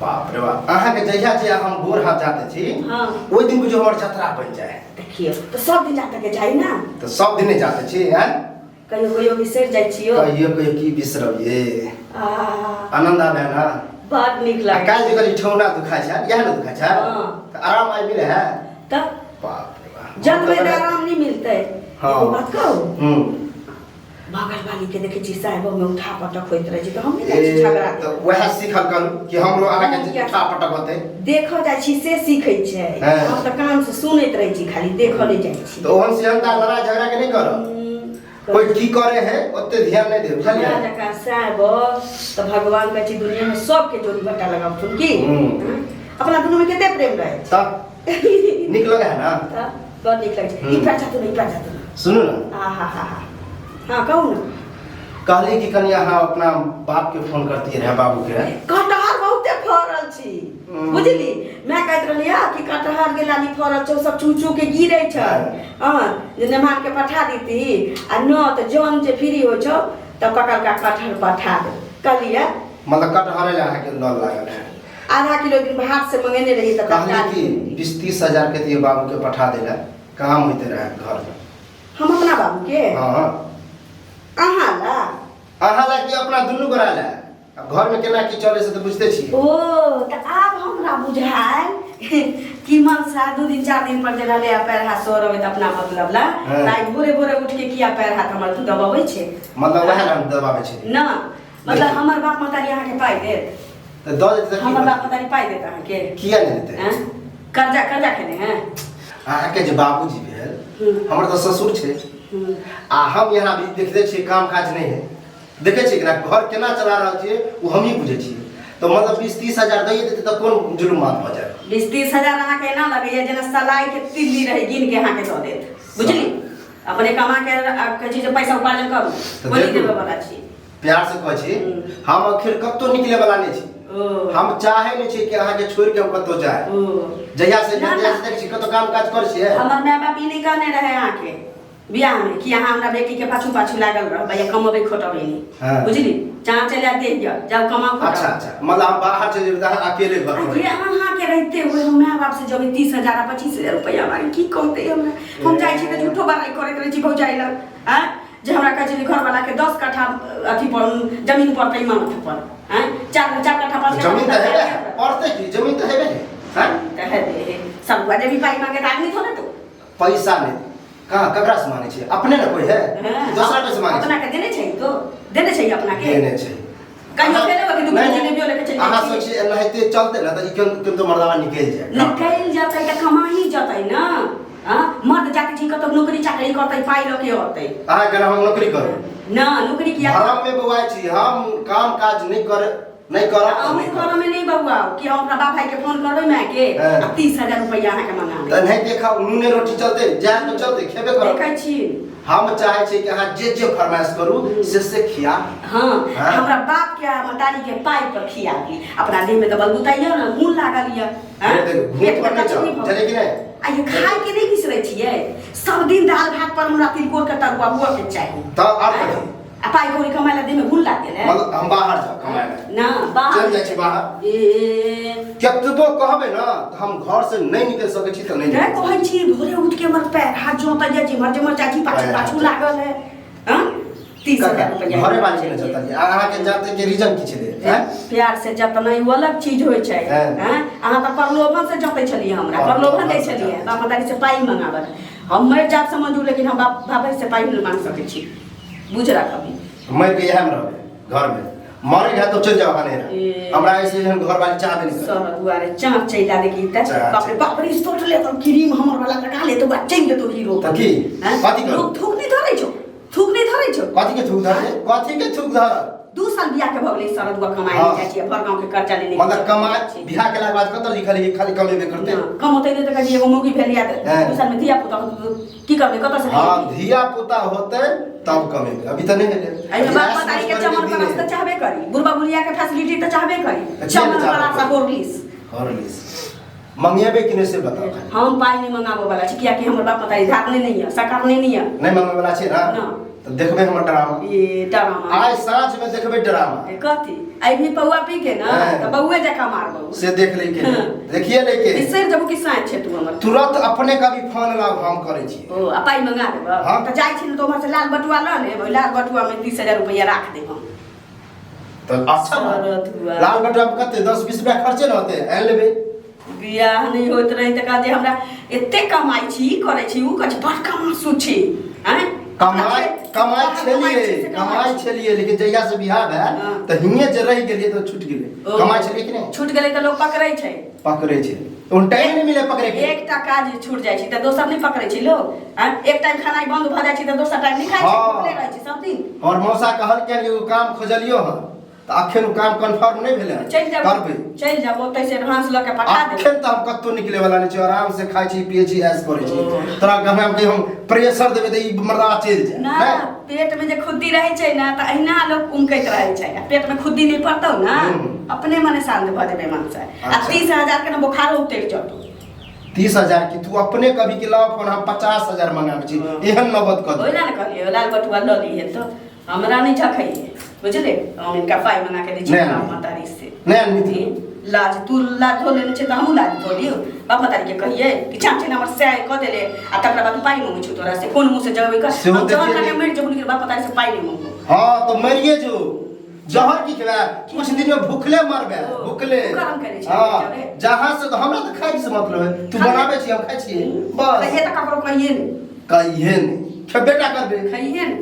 बाप रे बाप, अहाँके जहिया जहिया हम गोर हाथ जाते छी, ओहि दिन बुझियौ हमर जतरा बनि जाए। देखियौ तऽ सब दिन जाते के चाही ना। तऽ सब दिन नहि जाते छी हैं? कहियो कहियो बिसरि जाइ छियौ। कहियो कहियो की बिसरब ये? आ आनंद आबे ना? बड नीक आ लागै। काल्हि जे कहली ठेहुना दुखाइ छै, इएह ने दुखाइ छै? हाँ। तऽ आराम आइ मिले है? तऽ बाप रे बाप, जतबे तऽ आराम नहि मिलतै। हाँ। एगो बात कहू? हम्म। बगल वाली के देखै छी साहेबो में उठा पटक होइत रहै छै, तऽ हम नहि जाइ छी झगड़ा। तऽ वएह सीखल करू कि हमरो अहाँके हम किया- उठा पटक होतै। देखऽ जाइ छी से सीखै छै। हाँ। हम तऽ कान से सुनैत रहै छी, खाली देखऽ नहि जाइ छी। तऽ ओहन सिहन्ता लड़ाइ झगड़ा के नहि करब। कोई की करे है ओते ध्यान नहीं दे, बुझलियै? हमरा जकाँ साहेब तऽ भगवान कहै छै दुनिया में सबके जोड़ी बट्टा लगावथुन की। हम्म। अपना दुनू में कते प्रेम रहै छै। तब नीक लगे है ना? तब बड़ नीक लगै छै। हम्म। ई पर जातू ने, ई पर जातू ने। सुनू ना। आ हा हा हा, हाँ कहू ना। कहली कि कनि अहाँ अपना बाप के फोन करती रहे, बाबू के। कटहर बहुते फड़ल छी। हम्म। बुझली, मैं कहैत रहली हँ कि कटहर के लाली फड़ल छै, सब चू चू के गिरे छै। हाँ, जे नेमान के पठा देती आ न तऽ जन जे फ्री होइ छौ तऽ पकड़ के कटहर पठा दे, कहलियै। मतलब कटहरे ला अहाँके लल लागल है? आधा किलो दिन भात से मंगेने रहियै तऽ कहली तरकारी कि बनेलियै। 20-30 हजार के दिए बाबू के पठा देला, काम होते रहे घर में। हम अपना बाबू के? हाँ। अहाँ ला? अहाँ ला कि अपना दुनू गोरा ला। अब घर में केना की चले से तऽ बुझते छियै। ओ तऽ आब हमरा बुझायल कि मनसा 2 दिन 4 दिन पर जे रहलै आ पैर हाथ सोहरबै तऽ अपना मतलब ला। हाँ। तऽ आइ भोरे भोरे उठ के किया पैर हाथ हमर तू दबाबै छै? मतलब वएह ला हम दबाबै छै। ना, मतलब हमर बाप महतारी अहाँके पाइ देत? तऽ दऽ देतै तऽ की हमर बाप करतै? महतारी पाइ देत अहाँके? किया नहि देतै? हैं? कर्जा कर्जा खेने हैं? अहाँके जे बाबूजी भेल, हम्म। हमर तऽ ससुर छै। हम्म। आ हम यहाँ भी देखते छियै काम काज नहि है, देखै छियै केना घर केना चला रहल छियै ओ हमही बुझै छियै। तऽ मतलब 20-30 हजार दैए देतै तऽ कोन जुलुम बात भऽ जायत? 20-30 हजार अहाँके एना लगैया जेना सलाई के तिल्ली रहै, गिन के अहाँके दऽ देत, बुझली? अपने कमा के आ कहै छी जे पैसा उपार्जन करू। तऽ कोई देखू। देबऽ वाला छी? प्यार से कहै छी, हम्म। हम आखिर कतौ निकले वाला नहि छी। ओ। हम चाहे नहि छी कि अहाँके छोड़ि के हम कतौ जाय। ओ। जहिया से ना, जहिया ना। से देखै छी कतौ काम काज करै छियै। हमर माय बाप ई नहि कहने रहे अहाँके बियाह में कि अहाँ हमरा बेटी के पाछू पाछू लागल रहबै या कमबै खोटबै नहि। हाँ। बुझली? जहाँ चलि आयब देख जाओ, जाओ कमाओ खोटाओ। अच्छा अच्छा, मतलब हम बाहर चलि जेबै तऽ अहाँ अकेले घर आ पर। जे अहाँके रहिते हुए हम माय बाप से जब 30 हजार आ 25 हजार रुपैआ मांगे, की कहते हमरा? हम जाइ छी तऽ झूठो बड़ाई करैत रहै छी भौजाई लग, आँय, जे हमरा कहै छै जे घरवाला के 10 कट्ठा अथी पर जमीन पड़तै माथ पर, आँय, 4 4 कट्ठा 5 कट्ठा। जमीन तऽ हेबे है, पड़तै की, जमीन तऽ हेबे है, हैं? तऽ हेबे है। सब जे भी पाइ मांगे तऽ आदमी थोड़े तो पैसा नहि कहाँ ककरा से मांगे छै? अपने ने कोई है? हाँ, दोसरा कैसे मांगे अपना छै? के देने छै, तो देने छै अपना के। देने छै। कहियो फेरो कि दू नहीं, किलो जिलेबियो लेके चलि जाइ अहाँ छी। सोचिए एनाहिते चलते ने तऽ ई केन केन तो मर्दावा निकलि जाए। निकलि जेतै तऽ कमाही जेतै ने। हाँ, मर्द जाति छी, कतौ नौकरी चाकरी करतै, पाइ लऽ के अतै। अहाँ केना हम नौकरी करू? ना, नौकरी किया? भरम में बौआइ छी, हम काम काज नहि कर नहि करब तऽ अहूँ नहि करब। करऽ में नहि बौआउ कि हम अपना बाप भाई के फोन करबै माय के हाँ। आ 30 हजार रुपैआ अहाँके मंगा तऽ देब। नहि देखाउ, नूने रोटी चलते, जाय तऽ चलते, खेबे करब। देखै छी। हम चाहे छी कि अहाँ जे जे फरमाइश करू से से खिया। हाँ। हाँ। हमरा बाप के आ महतारी के पाइ पर खिया दी। अपना देह में तऽ बलबूता यऽ ने, गुण लागल यऽ, हाँ? देखो, घूम पेट में पर नहि कचरी जाउ, भऽ बुझलियै कि नहि? आ ये खाय के नहि बिसरै छियै। सब दिन दालि भात पर हमरा तिलकोर के तरुआ हुअ के चाही। तऽ आर कथी? आ पाइ कौड़ी कमाय ला देह में गुण लाग गेल है? मतलब हम बाहर जाउ कमाय ला? ना, बाहर चलि जाइ छी बाहर। ए। कतबो कहबै ने तऽ हम घर से नहि निकलि सकै छी तऽ नहि नहि निकलि। कहै छी भोरे उठ के हमर पैर हाथ जोतैया, जिम्हर जिम्हर चाची पाछू पैर हाथ पाछू लागल है। हाँ, 30 हजार रुपैआ घरे वाली के जतलियै आ अहाँके जाते के रीजन की छलै हैं? प्यार से जतनाइ ओ अलग चीज होइ छै। हाँ। हैं? अहाँ तऽ प्रलोभन से जतै छलियै हमरा। प्रलोभन प्रलोभन दै से छलियै जतै। बाप महतारी से पाइ मंगाबल। हम मरि जायब से मंजूर, लेकिन हम बाप भाई से पाइ नहि मांग सकै छी, बुझ राखबी। मरि के इएह में रहबै घर में, मरे के है तो चलि जाओ अहाँ नैहरा। ए। हमरा ऐसे एहन घर वाली चाहबे नहि करै। सर दुआरे चाँच चैला देखी तऽ चाँच। बाप रे बाप रे, सोच ले तो क्रीम हमर वाला लगा ले तो चलि जेतो हीरो। तऽ की? हैं? कथी करू? लोग थूक नहि धरै छौ, थूक नहि धरै छौ। कथी के थूक धरले? कथी के थूक धरल? 2 साल बियाह के भऽ गेलै, सरदुआ कमाइ हाँ। नहि जाइ छियै, भर गाँव के कर्जा लेने मतलब कमा बियाह केला के बाद कतऽ लिखल है कि खाली कमेबे करते? कमौतै नहि तऽ कहै छै एगो मौगी भेल या हाँ। 2 साल में धिया पुता होतै तऽ की करबै, कतऽ से हाँ, खिएबै? धिया पुता होते तब कमेबे, अभी तऽ नहीं भेलै। एहिमे बाप महतारी के अभी चमन दिन परस है। तऽ चाहबे करी, बुढ़बा बुढ़िया के फैसिलिटी तऽ चाहबे करी। तऽ चमन चाहबे परस आ करी। हॉर्लिक्स। हॉर्लिक्स मंगेबे कि नहि से बताओ खाली। हम पाइ नहि मंगाबऽ वाला छी, कियाकि हमर बाप महतारी धारने नहि यऽ, सकारने नहि यऽ। नहि मंगबै वाला छै ना? ना। तऽ देखबै हमर ड्रामा। ई ड्रामा। आइ साँझ में देखबै ड्रामा। ए, कथी? अभी पौआ पी के ना हाँ। तऽ बौए जकाँ मारबौ। से देख लै के। हाँ। देखिए लै के। बिसरि जेबौ कि साँझ छै तू हमर। तुरंत अपने का भी फोन लाव, हम करै छी। ओ आ पाइ मंगा देबऽ? हाँ। तऽ जाइ छी ने तऽ ओम्हर से लाल बटुआ लऽ लेब, ओहि लाल बटुआमे 30,000 रुपैआ राख देब हम। तऽ अच्छा बात। शरद हुआ। लाल बटुआ में कते 10-20 रुपया खर्चे न होते, आनि लेबै। बियाह नहि होइत रहै तऽ कहत जे हमरा एते कमाइ छी, ई करै छी, उ करै छी, बड़ कमासु छी, आँय? कमाइ कमाइ अपना छलियै, छी से कमाइ छलियै, लेकिन जहिया से बियाह भेल हाँ। तऽ हिये जे रहि गेलियै तऽ छूटि गेलै। ओ। कमाइ छलियै कि नहि? छूटि गेलै तऽ लोक पकड़ै छै। पकड़ै छै, ओहन टाइम नहि मिले पकड़े के। एकटा काज छूट जाइ छै तऽ दोसर नहि पकड़ै छै लोक, आँय? एक टाइम खेनाइ बन्द भऽ जाइ छै तऽ दोसर टाइम नहि खाइ छै। हाँ। भुखले रहै छै सब दिन। हमर मौसा कहलकै जे ओ काम खोजलियो हन तऽ अखन ओ काम कन्फर्म नहि भेलै हन। चलि जाउ। करबै। चलि जाउ, ओतै से एडवांस लऽ के पठा देब। अखन तऽ हम कतहु निकले वाला नहि छी, आराम से खाइ छी, पियै छी, ऐश करै छी। ओ। तोरा कहना कि हम प्रेशर देबै तऽ ई मर्दावा चलि जाय। ना। नहि। पेट में जे खुद्दी रहै छै ना तऽ अहिना लोक उमकैत रहै छै, आ पेट में खुद्दी नहि पड़तौ ना अपने मने शान्त भऽ जेबै मन से। आ अच्छा। 30,000 के ने बोखारो उतरि जतौ। 30,000 की तू अपने कभी के लाओ फोन, हम 50,000 मंगाबै छी, एहन नौबत कऽ ओहि दे। ला ने कहलियै लाल बटुआ लऽ लीहे तऽ हमरा नहि झखैये, बुझले? हम इनका पाइ मंगा के दै छी। नहि। बाप महतारी से नहि अनमी। लाज तू लाज धो लेने छै तऽ हमहूँ लाज धो लियौ। बाप महतारी के कहियै कि चाची हमर सैय कऽ देले आ तकरा बाद पाइ मंगै छौ तोरा से, कोन मुँह से जबै कर? सेहो हम जहर देखियै। खा के मरि जेबौ लेकिन बाप महतारी से पाइ नहि मंगबौ। हाँ तो मरिए जो, जहर की खेबै? कुछ दिन में भूखले मरबे। ओ, भूखले। तू करम करै छी, हाँ। जाबे। जहाँ से तो हमरा तो खाइ से मतलब है, तू खाइ- बनाबै छी, हम खाइ छियै, बस। कहिए तऽ ककरो कहिए नहि। कहिए नहि, खेबे टा करबे। खइहे ने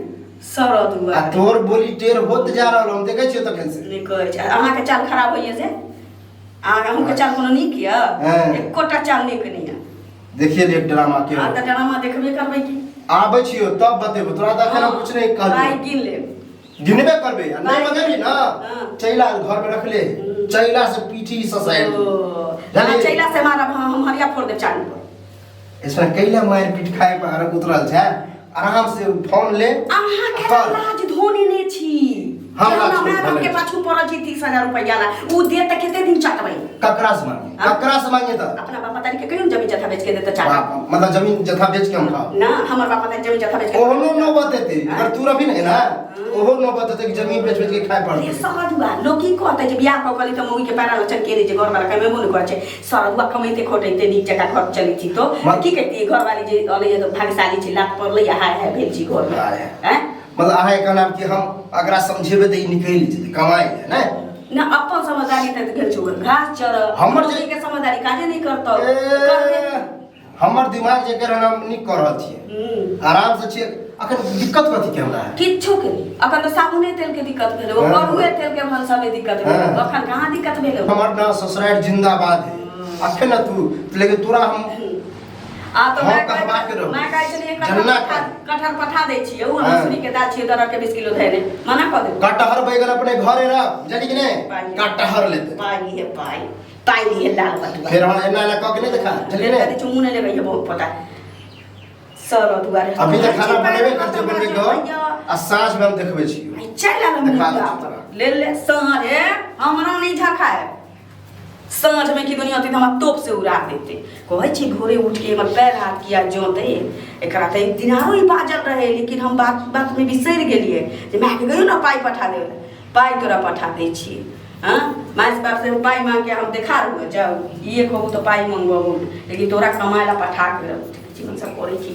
सरद हुआ। आ तोर बोली टेर होत जा रहल, हम देखै छियै तखन से। नहि कहै छै, अहाँके चाल खराब होइए से अहाँके, अहूँके चाल कोनो नीक यऽ? हँ। एकोटा चाल नीक नहि यऽ। देखिए ले ड्रामा के। अहाँ तऽ ड्रामा देखबे करबै की। आबै छियो तब बतेबो तोरा, तऽ एखन हम कुछ नहि पाइ कहलियो। गिन लेब। गिनबे करबै आ नहि पाइ- मंगेबी ना। हाँ। चैला घर में रखले, चैला से पीठी ससारि। ओ, बुझलियै? चैला से मारब हम हरिया फोड़ देब चालू पर। इसमें कैला मारि पीट खाए पर उतरल छै, आराम से फोन ले। अहाँ के कर। लाज धोने ने छी। हम हम लाज हमरा धोने के छी। पाछू पड़ल छी 30,000 रुपैआ ला, उ दे तऽ कते दिन चटबै? ककरा से मांगे? हाँ? ककरा से मांगे तऽ? अपना बाप तारी के कहियो ने जमीन जथा बेच के दे तऽ चाटब। बाप मतलब जमीन जथा बेच के हम खाओ? ना, हमर बाप तारी जमीन जथा बेच के ओहनो नौबत एतै अगर तू रही नहीं ना, ओहो नौबत एतै कि जमीन बेच बेच के खाए अरे पड़तै। सरदुआ, लोक की कहतै जे बियाह कऽ कली तऽ मौगी के पैरा लक्षण के जे घरवाला कमेबो नहि करै छै। सरदुआ कमैते खोटैते नीक जकाँ घर चलै छी तो की कहितियै घरवाली जे अलैया तऽ भाग्यशाली छी, लात पड़लै आ हाय हाय भेल छी घरमे। हाय हाय। आँय? मतलब अहाँ के कहना कि हम अगरा समझेबै तऽ ई निकलि जेतै कमाइ लए, नहि? ना, अपन समझदारी तऽ गेल छौ घास चर। हमर जे- मौगी के समझदारी काजे नहि करतौ। ए, हमर दिमाग जे कर हम नीक कऽ रहल छियै। आराम से छियै, अखन दिक्कत कथी के हमरा है? किच्छो के नहि, अखन तऽ साबुने तेल के दिक्कत भेलै, ओ हाँ। करुए तेल के भनसा में दिक्कत भेलै। हाँ। अखन कहाँ दिक्कत भेलै? हमर ना ससुरारि जिंदाबाद है अखन ना तू, लेकिन तोरा हम आ तऽ हम माय कहबाक रहौ। माय कहै छलै कटहर जन्ना पठा कटहर पठा दै छियै, ओ हाँ। मसूरी के दाल छियै, दरर के 20 किलो धैने मना कऽ देबै। कटहर बैगन अपने घरे रख, जानी कि नहीं? पाइ। कटहर लेते। पाइ हे, पाइ पाइ हे लाल बटुआ। फिर हम एना एना कऽ के नहीं देखा चलिए कथी ने। चुमू नहि लेबै बहुत पता सर दुआरे। अभी तऽ खाना बनेबे करते, बनबे के आ साँझ में हम देखबै छी। चलि आयल देखा दै मुद्दा छी पर। तोरा। ले ले साँझे, हमरा नहि झखाय साँझ में कि दुनिया होती तऽ हमरा तोप से उड़ा देते। कहै छी भोरे उठ के हमर पैर हाथ किया जोते एकरा, तऽ एक दिन आरो ई बाजल रहे, लेकिन हम बात बात में बिसरि गेलियै जे मायके कहियो ने पाइ पठा देबै। पाइ तोरा पठा दै छी। हाँ, माय बाप से पाइ मांग के हम देखा रहू जाउ, ई कहू तऽ पाइ मंगबू, लेकिन तोरा कमाय ला पठा के जीवन सब करै छी।